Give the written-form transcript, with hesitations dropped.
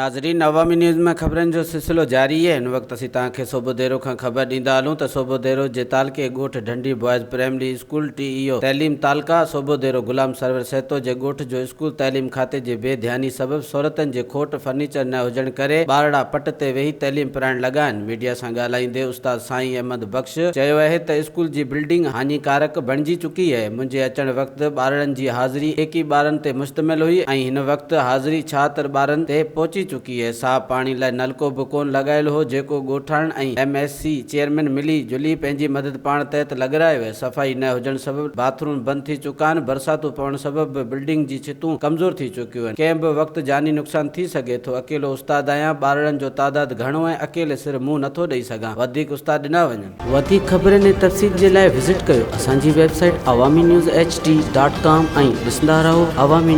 ناظرين عوامي نيوز ۾ خبرن جو سلسلو جاري اهي هن وقت اسين توهان کي سوڀوديرو کان خبر ڏيندا هلون ته سوڀوديرو جي تعلقي ڳوٺ Dhandi boys primary school T E O تعليم تعلقه سوڀوديرو غلام سرور سهتو جي ڳوٺ جو اسڪول تعليم کاتي جي بي ڌياني سبب سهولتن جي کوٽ فرنيچر نه هجڻ ڪري ٻارڙا پٽ تي ويهي تعليم پرائڻ لڳا آهن ميڊيا سان ڳالهائيندي استاد سائين احمد بخش چيو اهي ته اسڪول جي بلڊنگ هاڃيڪارڪ بڻجي چڪي اهي منهنجي اچڻ وقت ٻارڙن جي حاضري ايڪيهه ٻارن تي مشتمل هئي ۽ هن وقت حاضري 76 ٻارن تي پهچي چڪي اهي. صاف پاڻي لاء نلڪو به ڪونه لڳايل هو جيڪو ڳوٺاڻن ۽ ايم ايس سي چيئرمين ملي جلي پنهنجي مدد پاڻ تحت لڳرايو اهي. صفائي نه هجڻ سبب باٿ روم بند ٿي چڪا آهن، برساتون پوڻ سبب به بلڊنگ جي ڇتون ڪمزور ٿي چڪيون آهن. ڪنهن به وقت جاني نقصان ٿي سگهي ٿو. اڪيلو استاد آهيان، ٻارڙن جو تعداد گهڻو ۽ اڪيلي سر منهن نٿو ڏئي سگهان. وڌيڪ استاد ڏنا وڃن. وڌيڪ خبرن ۽ تفصيل جي لاء وزٽ ڪيو اسان جي website Awami news H D dot com ۽ ڏسندا رهو عوامي.